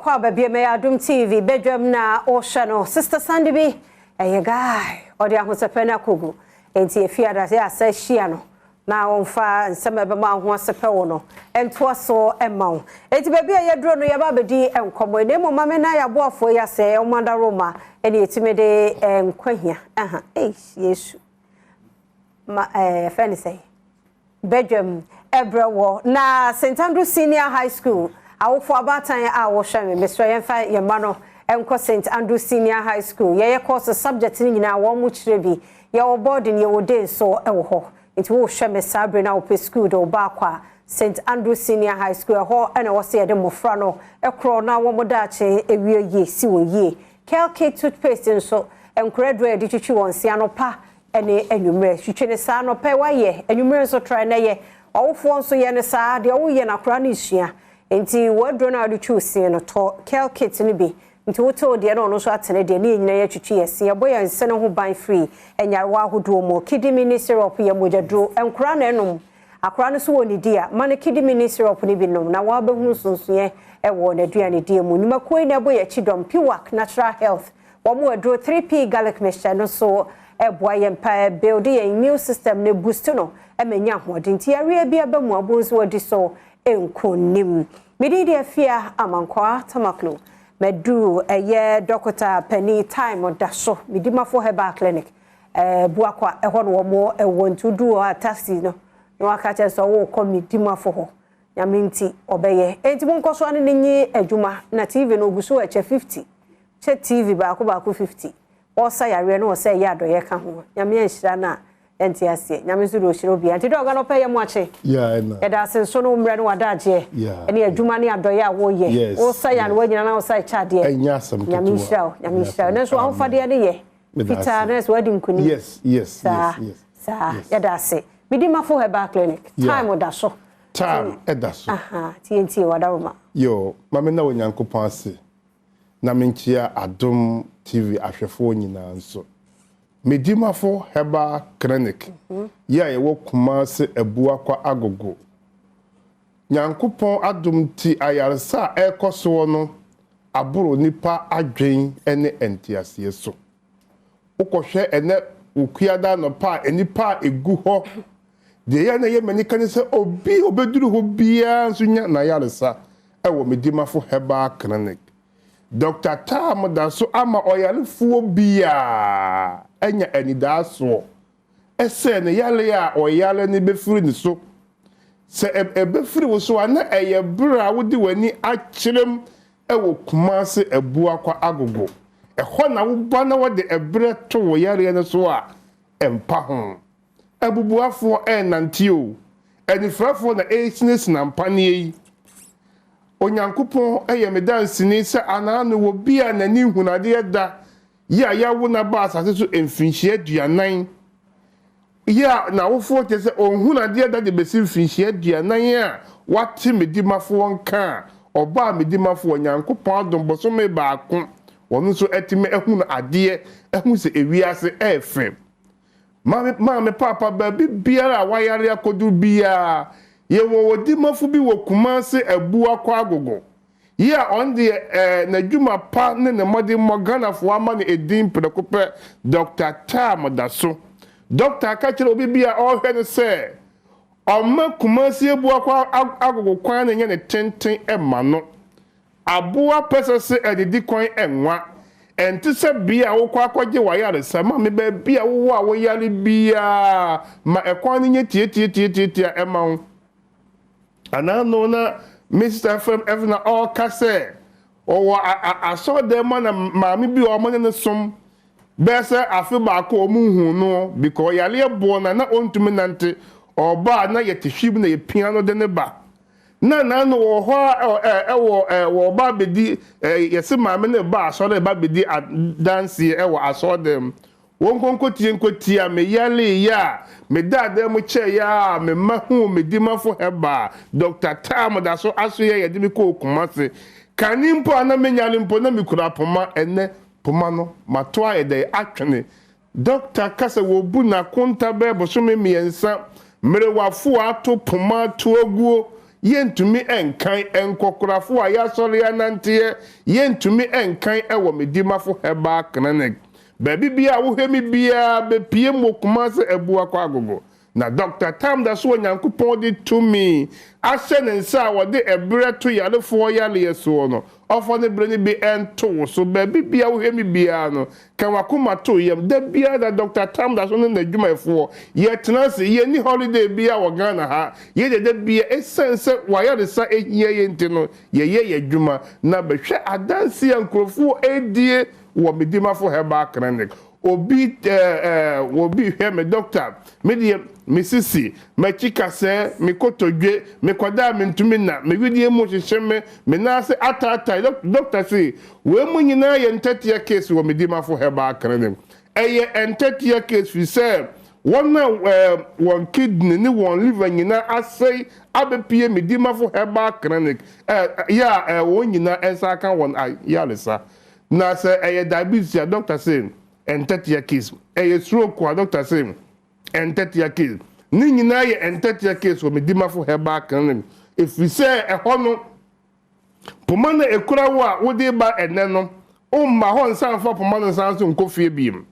Wakɔ aba bio mɛyɛ Adom TV badwam na wohwɛ no. Sister Sandy bi ɛyɛ guy ɔde ahosɛpɛ no akɔgu. Enti efi adase asa hyia no na wɔmfa nsɛm a ɛbɛma ho asɛpɛ wo no ntoa so ma wo. Enti baabi a yɛduro no yɛba abɛdi nkɔmmɔ. Na mmom ma me na yɛaboafoɔ yi asɛ ɔmanda Roma ɛne yɛtumi de nkwahia. Aha, eish, Yesu. Ma ɛɛ fɛ ne sɛ badwam ɛbrɛ wɔ na St Andrew Senior High School. Awofo, abaatan a wɔhwɛ me, mesrɛ, yɛmfa yɛn mma no nkɔ St Andrew Senior High School. Yɛyɛ course subject no nyinaa wɔn mo kyerɛ bi. Yɛwɔ boarding, yɛwɔ day nso ɛwɔ hɔ. Nti wɔrehwɛ me saa bere na wɔpɛ school de ɔba akɔ a, St Andrew Senior High School ɛhɔ ɛna wɔsɛ yɛde mmɔfra no ɛkorɔ na wɔn daakye ewie yie si wɔn yie. Kelkit toothpaste nso, nkora duro a yɛde twitwi wɔn se anɔpa ɛne anwummerɛ. Twitwi ne saa anɔpa wayɛ, anwummerɛ nso try na yɛ. Ɔwofoɔ nso yɛ ne saa deɛ ɔwoyɛ no, akora no esua. Nti wɔaduro no a wɔde twi osin no, tɔ Kelkit no bi. Nti wotoo deɛ no, ɔno nso atene deɛ ne yɛn nyinaa yɛtwitwi yɛ se, yɛbɔ yɛn nse no ho ban firi nyarewa ahodoɔ mu. Kidimini syrup yɛ mogyaduro. Nkora na ɛnom, akora no so wɔ ne di a, ma no Kidimini syrup no bi nom na wɔabɛhunu nsonsoeɛ ɛwɔ n'aduane die mu. Nnwumakuo yi na ɛbɔ yɛ akyi dɔm. Piwak Natural Health, wɔn mu aduro 3P garlic mixture no so ɛboa yɛn pa, build yɛn immune system ne boost no ɛma nya ahoɔden. Nti yareɛ bi aba mu abo nso wɔdi so nkonim. Mede deɛ fia Amankwaa Tamaklo mɛduru ɛyɛ dɔkota panin time da so Medimafo Herbal Clinic Buakwa. Ɛhɔ no wɔn ɛwɔ. Nti duru hɔ a, taxi no na waka kyerɛ sɛ ɔwɔ Medimafo hɔ. Nyame nti ɔbɛyɛ. Enti monkɔ so ane ne nye adwuma na TV no ogu so ɛkyɛ 50, kyɛ TV baako baako 50. Ɔsa yareɛ no, ɔsɛ ɛyɛ adɔyɛ ka ho. Nyame anhyira no a, ɛnte aseɛ. Nyame nso de ɔhyira obiara. Nti dɛ ɔga no ɔpɛ yɛ mo akye. Yɛda ase nso no mmerɛ no wadagyeɛ ɛne adwuma ne adɔyɛ a woyɛ. Wosa yɛ no woanyina na wosa ɛkyɛ adeɛ. Ɛnyɛ asɛm. Nyame nhyira wo, Nyame nhyira wo. Nanso ahofadeɛ no yɛ fitaa na ɛsɛ wadi nkonim. Saa saa, yɛda ase. Medimafo Herbal Clinic, time da so. Time ɛda so. Nti yɛntie wadaroma. Yo, maame, na Onyankopɔn ase na menkyia Adom TV ahwɛfoɔ nyinaa nso. Medimafo Herbal Clinic yi a yɛwɔ Kumase Abuakwa Agogo, Nyankopɔn adom ti, ayaresa a ɛrekɔ soɔ no aboro nipa adwen ne nteaseɛ so. Wokɔhwɛ ɛnɛ Okuada anɔpa a, nipa a egu hɔ deɛ, yɛ na ɛyɛ m'ani ka ne sɛ obi a obɛduru hɔ biara nso nya n'ayaresa ɛwɔ Medimafo Herbal Clinic. Dr Tam da so ama ɔyarefoɔ biara anya anidaasoɔ ɛsɛ ne yare a ɔyare no bɛfiri ne so. Sɛ ɛbɛfiri wo so a, na ɛyɛ berɛ a wode w'ani akyerɛm ɛwɔ Kumase Abuakwa Agogo. Ɛhɔ na woba na wɔde ɛberɛ to wo yareɛ no so a, ɛmpa ho. Abubuafoɔ ɛrenante o, anifirafoɔ na ɛresinasina mpaneɛ yi. Onyankopɔn ɛyɛ me danseni sɛ anaano wɔ bi a n'ani hunadeɛ da yi a yɛawo n'aba asase so mfinhyia 40 yi a n'awofoɔ kyerɛ sɛ ɔnhunadeɛ da de bɛsi mfinhyia 40 a wate Medimafoɔ nka a, ɔbaa Medimafoɔ, Onyankopɔn adom, bɔsome baako wɔn nso atumi ahunu adeɛ, ahu sɛ ewiase ɛɛfɛ. Maame, maame, paapa, baabi biara a wayare akɔduru biara, yɛwɔ odimafo bi wɔ Kumase Abuakwa Agogo yi a ɔno deɛ n'adwuma pa ne ne mmɔdemmɔ, Ghanafoɔ ama no edin prɛko pɛ, Dr Tam da so. Dɔkta ka kyerɛ obi bi a ɔrehwɛ no sɛ ɔma Kumase Abuakwa Agogo kwan na nyɛ ne tenten ɛma no aboa pɛsɛ sɛ ɛdidi kwan ɛnwa. Ɛnte sɛ bea a wokɔ akɔgye wayaresa. Ma me baabi a wowɔ a woyare biara, ma ɛkwan no nyɛ tietietietietie ɛma wo. Anaa no na Mr fm f na ɔreka sɛ ɔwɔ asɔredan mu na maame bi a ɔmo ne no som bɛyɛ sɛ afe baako a ɔmo nhu no because yareɛ boɔ na ɔntumi nante. Ɔbaa na yɛte hwi mu na yɛpia no de ne ba na nano wɔ hɔ a ɛwɔ wɔ ɔba abɛdi yɛsɛ maame ne ba asɔre ba abɛdi adanseɛ ɛwɔ asɔredan mu. Wɔn nkonkotie nkotie a meyare yɛ a meda adan mu kyɛ yɛ a mema hu Medimafo Herbal, Dr Tam da so aso yɛ yɛde mi kɔɔ Kumase kane mpo a na menyare mpo na mekura poma. Ɛnɛ poma no mato ayɛ dɛ atwene. Dɔkta kasa wɔbu n'akonta bɛɛ bosome 3, mmerewafo ato poma ato aguo. yɛntumi nkan, nkɔkorafo a yɛasɔre ananteɛ, yɛntumi nkan wɔ Medimafo Herbal Clinic. Baabi biara a wohwɛ me biara, bɛpue mu wɔ Kumasi Abuakɔ Agogo. Na Dɔkta Tam da so wɔ Nyankopɔn de tumi ahyɛ ne nsa a wɔde ɛberɛ to yarefoɔ yareɛ soɔ no, ɔfa ne berɛ no bi nto wo so. Baabi biara wohwɛ me biara no, ka w'akoma to yam. Da biara da Dɔkta Tam da so ne n'adwumayɛfoɔ yɛtena ase. Yɛnni holiday biara wɔ Ghana ha. Yɛdeɛ da biara, ɛsiane sɛ w'ayaresa hia yɛn nti no, yɛyɛ yɛn adwuma. Na bɛhwɛ adanseɛ a nkurɔfoɔ redie wɔ Medimafo Herbal Clinic. Obi eh eh obi hwɛ me doctor me deɛ me sisi, m'akyi kasɛɛ, me kotodwe, me kɔda a mentumi nna, me wedeɛ mu hyehye me, me nan ase ataatae, doctor se wei mu nyinaa yɛ ntɛtea case wɔ Medimafo Herbal Clinic. Ɛyɛ ntɛtea case firi sɛ wɔn a eh wɔn kidney ne wɔn liver nyinaa asɛe abɛpue Medimafo Herbal Clinic eh yɛ a eh wɔn nyinaa nsa aka wɔn ayaresa. Na sɛ ɛyɛ diabetes a doctor se ɛntɛtea case, ɛyɛ stroke a doctor se ɛntɛtea case. Ne nyinaa yɛ ɛntɛtea case wɔ Medimafo Herbal Clinic ɛfiri sɛ ɛhɔ no poma no a ɛkura wo a wode ba ɛnnɛ no womma hɔ nsan mfa poma no nsan so nkɔ fie biom.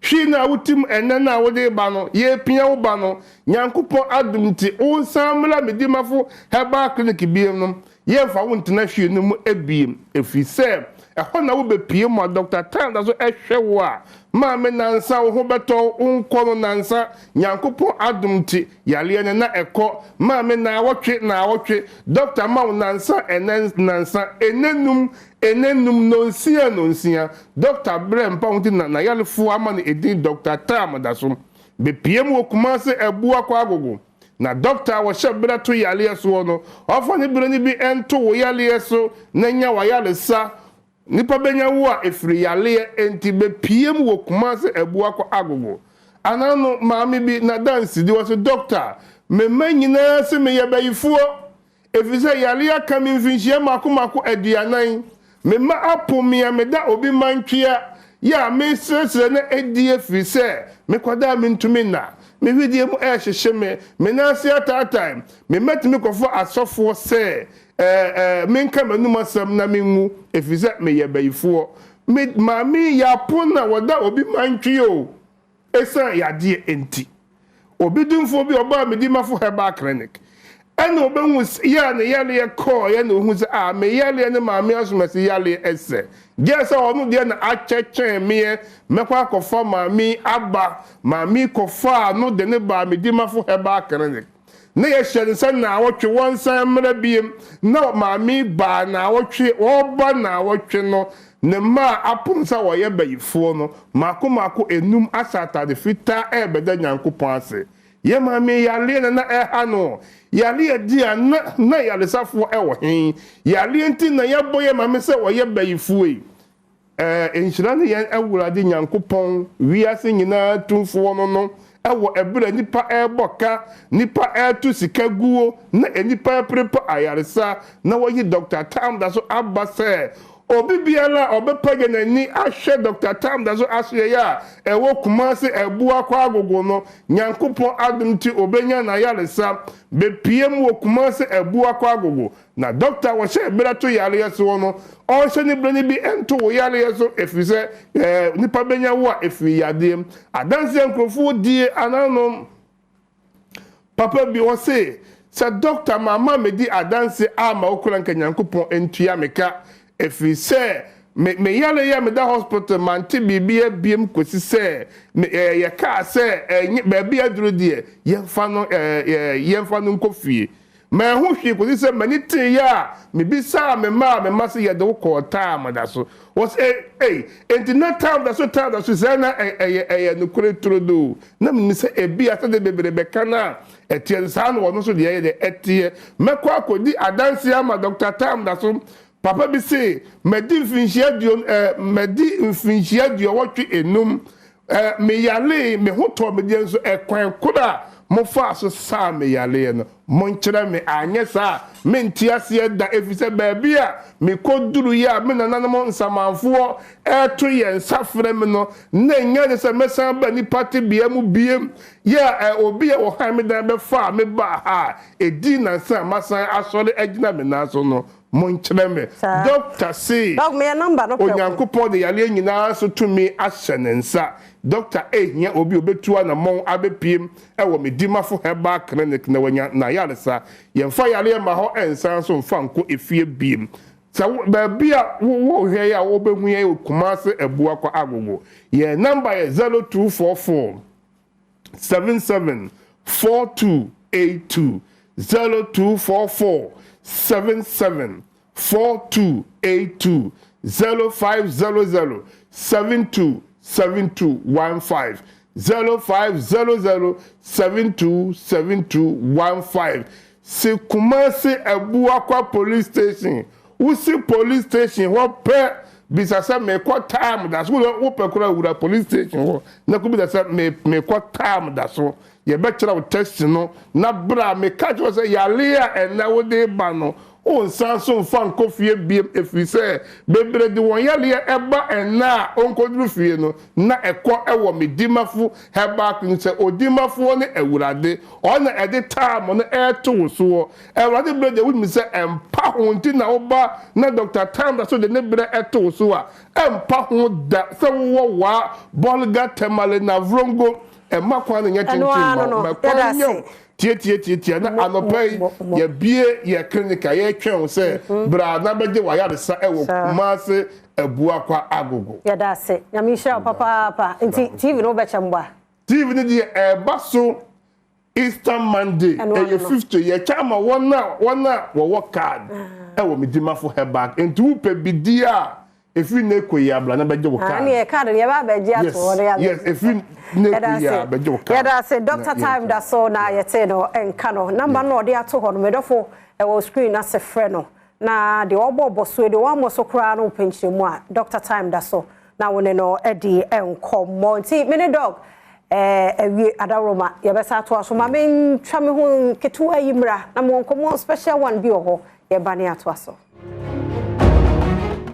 Hwii no a wotim ɛnnɛ no a wode reba no, yɛrepia wo ba no, Nyankopɔn adom nti, wonsan mmra Medimafo Herbal Clinic biom no, yɛmfa wo ntena hwii no mu biom, ɛfiri sɛ ɛhɔ na wobɛpue mu a Dɔkta Tan da so hwɛ wo a, maame nansa wo ho bɛtɔ wo, wonkɔ no nansa, Nyankopɔn adom nti, yareɛ no na ɛkɔ, maame naawɔtwe, naawɔtwe, Dɔkta ma wo nansa ɛnɛ nansa, ɛnɛ num, Ɛnnɛ nnum, nnɔnsia nnɔnsia, Dɔkta brɛ mpa ho nti na n'ayarefoɔ ama no edin Dɔkta Tam da so. Bepiem wɔ Kumase Abua Kwagogo. Na dɔkta a wɔhyɛ berɛ to yareɛ soɔ no, ɔmfa ne berɛ no bi nto wo yareɛ so na nya w'ayaresa. Nnipa bɛnya wo a ɛfiri yareɛ nti bepiem wɔ Kumase Abua Kwagogo. Anaa no maame bi n'adansedi ɔse dɔkta me mma nyinaa se meyɛ bayifoɔ. Efisɛ yare aka me mfinhyia mmaako mmaako 40, me mma apo me a meda obi mma ntwea, yɛ a meresrɛsrɛ na adi efiri sɛ mekɔda a mentumi nna, me wedeɛ mu rehyehye me, me nan ase ataatae, me mma tumi kɔfa asɔfoɔ sɛ ɛɛ menka m'anum asɛm na menwu, efiri sɛ meyɛ bayifoɔ. Me maame yɛapo na wɔda obi mma ntwea o. Esiane yadeɛ nti, obi domfoɔ bi a ɔbaa Medimafo Herbal Clinic ɛna ɔbɛhu yɛ a ne yareɛ kɔɔeɛ na ɔhu sɛ a me yareɛ ne Maame Asomasi yareɛ ɛsɛ gyɛɛ sɛ ɔno deɛ na akyɛ kyɛn meɛ mɛkɔ akɔfa maame yi aba. Maame yi kɔfaa no de no baa Medimafo Herbal Clinic. Na yɛhyɛ no sɛ naawɔtwe wɔnsan mmra biem na maame yi baa naawɔtwe ɔreba naawɔtwe no ne mma a apom sɛ wɔyɛ bayifoɔ no mako mako enum ahyɛ atade fitaa ɛrebɛda Nyankopɔn ase. Yɛ maame yi yareɛ na na ɛha no yareɛ deɛ a na na yaresafoɔ ɛwɔ he yareɛ nti na yɛbɔ yɛ maame sɛ ɔyɛ bayifoɔ yi Ɛɛ, nhyira ne yɛn Awurade Nyankopɔn, wiase nyinaa Tumfoɔ no no, wɔ ɛberɛ a nnipa rebɔ ka, nnipa reto sika guo, na nnipa reperepa ayaresa, na wɔayi Dɔkta Tam da so aba sɛ obi biara a ɔbɛpagya n'ani ahwɛ Dɔkta Tam da so asoɛeɛ a ɛwɔ Kumasi Abua Kwagogo no, Nyankopɔn adom nti ɔbɛnya n'ayaresa. Bɛpue mu wɔ Kumasi Abua Kwagogo. Na dɔkta a wɔhyɛ berɛ to yareɛ soɔ no, ɔnhyɛ ne berɛ no bi nto wo yareɛ so, ɛfiri sɛ ɛɛ nipa bɛnya wo a ɛfiri yadeɛ mu. Adanseɛ a nkurɔfoɔ die anaa nom. Papa bi ɔse, sɛ dɔkta mamma medi adanseɛ amma wo koraa nka Nyankopɔn ntua me ka, ɛfiri sɛ me me yareɛ a meda hospital mante biribiara biom kɔsi sɛ me ɛɛ yɛkaa sɛ ɛnyɛ baabi aduru deɛ yɛmfa no ɛɛ yɛmfa no nkɔ fie. Manhu hwee kosi sɛ m'ani teeɛ a mebisaa me mma a me mma se yɛde wo kɔɔ Tam da so. Wɔse ei, ei, enti na Tam da so Tam da so sɛɛ na ɛyɛ ɛyɛ nokorɛ turodoo. Na menim sɛ ebia sɛdeɛ bebree bɛka no a ɛteɛ no saa na ɔno nso deɛ ɛyɛ deɛ ɛteɛ. Mɛkɔ akɔdi adanseɛ ama Dɔkta Tam da so. Papa bi se madi mfinhyia aduon eh, madi mfinhyia aduɔwɔtwe enum eh, meyaree, me ho tɔɔ me deɛ nso ɛkwan koro a. mofaa so saa me yareɛ no, monkyerɛ me, anyɛ saa a, mente aseɛ da, ɛfiri sɛ baabi a mekɔduruiɛ a me nananom nsamanfoɔ reto yɛn nsa frɛ me no, na ɛnyɛ ade sɛ mɛsan aba nnipa tebea mu bio. Yɛ a obi a ɔhan me dan bɛfaa me baa ha a ɛdii nnansa a masan asɔre agyina me nan so no, monkyerɛ me. Dɔkta se Onyankopɔn de yareɛ nyinaa so tumi ahyɛ ne nsa. Dɔkta rehia obi a ɔbɛtu anammɔn abɛpiem wɔ Medimafo Herbal Clinic na wanya n'ayaresa. Yɛmfa yareɛ mma hɔ nsan nso mfa nkɔ efie biem. Sɛ wo, baabi a wo wohwɛ yi a wobɛhu yɛn wɔ Kumase Abuakwa Agogo. Yɛn namba yɛ 0244 77 4282, 0244 77 4282, 0500 72 7215, 0500 72 7215. Si Kumasi Abuakwa Police Station. Wosi police station hɔ pɛ, bisa sɛ mekɔ time da so. Wopɛ koraa wura police station hɔ na kɔbisa sɛ mekɔ time da so. Yɛbɛkyerɛ wo taxi no na bra. Meka kyerɛ wo sɛ yareɛ a ɛnnɛ wode ba no, wonsan so mfa nkɔ fie biom, ɛfiri sɛ bebree de wɔn yareɛ ba ɛnnɛ a ɔnkɔduru fie no na ɛkɔ wɔ me Dimafo Herbal Clinic sɛ Odimafoɔ ne Awurade, ɔno na ɛde time no ɛreto wo soɔ. Awurade berɛ deɛ wonim sɛ ɛmpa ho nti na woba na Doctor Time da so de ne berɛ to wo so a, ɛmpa ho da sɛ wowɔ Wa, Bolga, Tamale, Navrongo. Mma kwan no nyɛ Ɛno tenten ara mma no wo, no, ma yɛda kwan nyɛ ase. wo tiatiatiatia. Na Mo, mo, anɔpa yi, mo, mo. yɛabue yɛn clinic a yɛretwɛn wo sɛ bra na bɛgye w'ayaresa wɔ Saa. Kumasi Abuakwa Agogo. Yɛda ase. Nyame nhyira wo papaapa. Nti TV no wobɛkyɛ mboa? TV no deɛ ɛreba so Easter Monday, Ɛno ano ɛyɛ no. 50, yɛkyɛ ama wɔn a wɔn a wɔwɔ card ɛwɔ Medimafo Herbal. Nti wopɛ bi di a, ɛfiri nnɛ kɔ yi a, bra na bɛgye wo Ah, card. ne yɛ card no yɛba abɛgye ato hɔ na yɛabɛgye. Yes, ɛfiri nnɛ Yɛda kɔ yi a, ase. bɛgye wo card. Yɛda ase. Na Doctor Time yɛntwa. da so na yɛte no nka no. Number no a ɔde ato hɔ no, medɔfo, ɛwɔ screen ase, frɛ no. Na deɛ ɔbɔ bɔ so, deɛ wammɔ so koraa no, wopɛ nkyerɛmu a, Doctor Time da so na wo ne no adi nkɔmmɔ. Nti me ne Doc awie adaworoma, yɛbɛsa atoa so. Ma mentwa me ho nketewa yi mmra na mewɔ nkɔmmɔ special one bi wɔ hɔ. Yɛba ne atoa so.